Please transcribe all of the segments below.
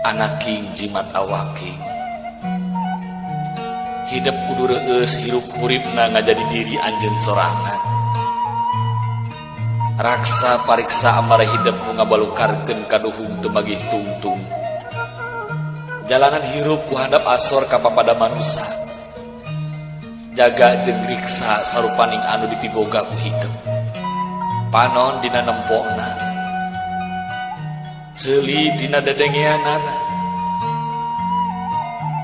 Anaking jimat awaking, hidep kudu reueus, hirup huripna ngajadi diri anjeun sorangan. Raksa pariksa amara hidep nu ngabalukarkeun kaduhung teu magih tungtung. Jalanan hirup ku handap asor ka papada manusa. Jaga jeung riksa sarupaning anu dipiboga ku hidep. Panon dina nempona, ceuli tina dedengeanana,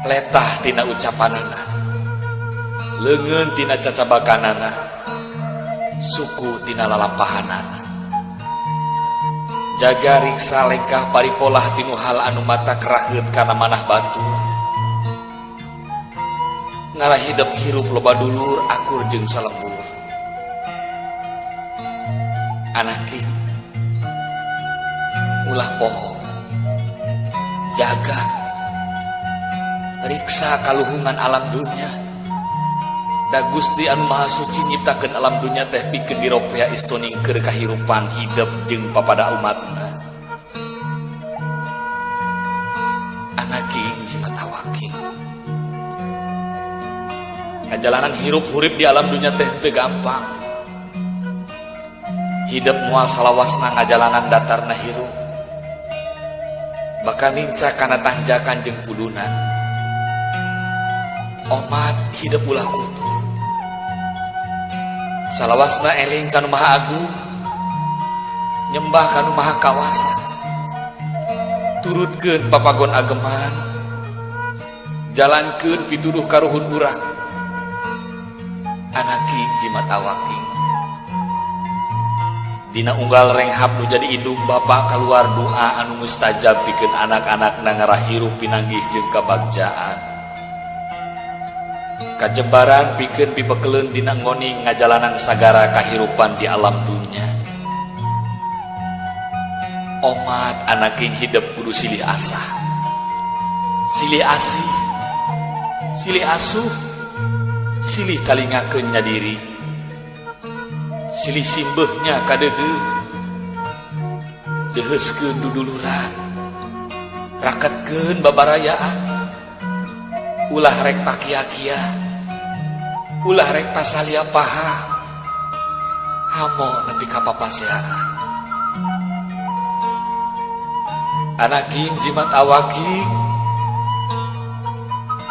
letah tina ucapanana, leungeun tina cacabakanana, suku tina lalampahanana. Jaga riksa lengkah paripolah tinu hal anu matak raheut kana manah batur. Ngarah hidep hirup loba dulur, akur jeung salembur. Anaking, ulah poho, jaga riksa kaluhungan alam dunya. Da Gusti anu Maha Suci nyiptakeun alam dunya teh pikeun diropea istoning keur kahirupan hidep jeung papada umatna. Anaking jimat awaking, ngajalanan hirup hurip di alam dunya teh teu gampang. Hidep moal salawasna ngajalanan datarna hirup, bakal nincak kana tanjakan jeung pudunan. Omat hidep ulah kutur, salawasna eling kanu Maha Agung, nyembah kanu Maha Kawasa, turutkeun papagon ageman, jalankeun pituduh karuhun urang. Anaking jimat awaking, dina unggal renghap nu jadi indung bapa kaluar doa anu mustajab pikeun anak-anak ngarah hirup pinanggih jeung kabagjaan, kajembaran pikeun pibekeleun dina ngoning ngajalanan sagara kahirupan di alam dunya. Omat anaking hidep kudu silih asah, silih asih, silih asuh, silih talingakeun nya diri, silih simbeuhnya kadeudeuh, deuheuskeun duduluran, raketkeun babarayaan. Ulah rek pakia-kia, ulah rek pasalia paha, hamo nepi ka papaseaan. Anaking jimat awaking,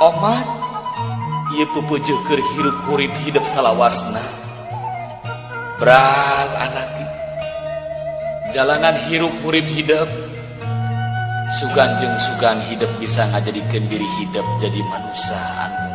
omat ieu pupujuh keur hirup hurip hidep salawasna. Bral anaki, jalanan hirup hurip hidep sugan jeung sugan hidep bisa ngajadikeun diri hidep jadi manusia anu